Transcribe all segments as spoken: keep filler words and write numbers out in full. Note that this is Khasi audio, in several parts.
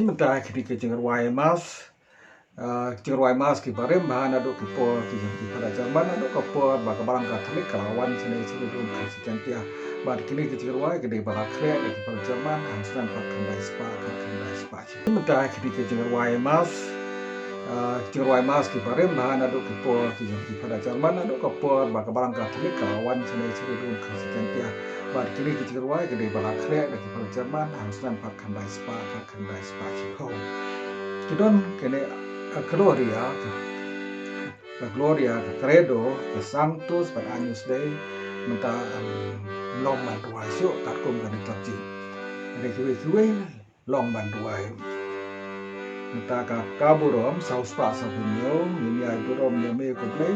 Mynta kine ki jingrwai mass, ah, jingrwai mass ki barim bha naduh ki por ki jong ki Phadar German, naduh ka por ba ka Balang Katholik ka la wan shane sha ri Rum Khasi Jaiñtia. Bad kine ki jingrwai ki dei ba la khreh da ki Phadar German ha u snem khatkhyndai spah, khatkhyndai spah. Mynta kine ki jingrwai mass, ah, jingrwai mass ki barim bha naduh ki por ki jong ki Phadar German, naduh ka por ba ka Balang Katholik ka la wan shane sha ri Rum Khasi Jaiñtia. Bad kine ki jingrwai ki dei ba la khreh da ki Phadar German ha u snem khatkhyndai spah, khatkhyndai spah shiphew. Ki don kine, ah, Gloria, ka, ka Gloria, ka Credo, ka Sanctus bad Agnus Dei. Mynta, em, long ban rwai shuh katkum kane ka jingkyrkhu. Kiwei kiwei long ban rwai. Mynta ka, ka burom saw spah saw phew hynñiew, ngin ïai burom ïa me ko Blei.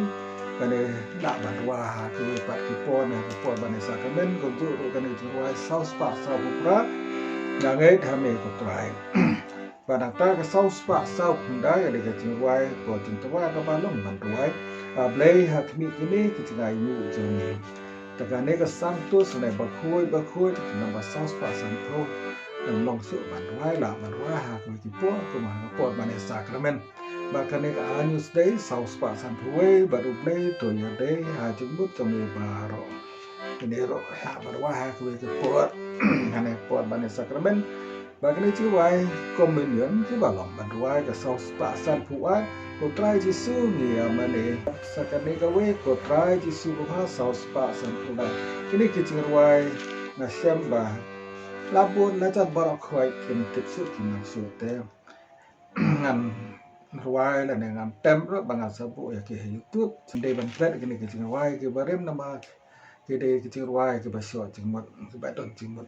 Kane lah ban rwai ha kiwei pat ki por, ha ki por ban ïa sakramen, kumjuh ruh kane ka jingrwai saw spah saw phew phra, Nga ngeit ha me ko Trai. Bad nangta ka saw spah saw phew khyndai ka dei ka jingrwai ko jingtyrwa kaba long ban rwai, ah, Blei, ha khmih kine ki jingaiñguh jong me. Te kane ka Sanctus ne Bakhuid, Bakhuid, ka namba saw spah sanphew, kan long shuh ban rwai, lah ban rwai ha kawei ki por, kumba ha ka por ban ïa sakramen. Bad kane ka Agnus Dei saw spah sanphew wei, bad U Blei to ïadei ha jingmut jong me baroh. Kine ruh lah ban rwai ha kawei ki por, kane por ban ïa sakramen. Bad kine ki jingrwai Communion kiba long ban rwai ka saw spah sanphew ar, Ko Trai Jisu ngi ïa mane. Sa kane kawei, Ko Trai Jisu ko bha, saw spah sanphew lai. Kine ki jingrwai nga shem ba la bun la jan baroh khwai kin tip shuh kin ngam shuh te ngan rwai lane ngan tem ruh ba ngan sa buh ïa ki ha YouTube. Dei ban peit kine ki jingrwai kiba rim namar ki dei ki jingrwai kiba shoh jingmut, kiba don jingmut.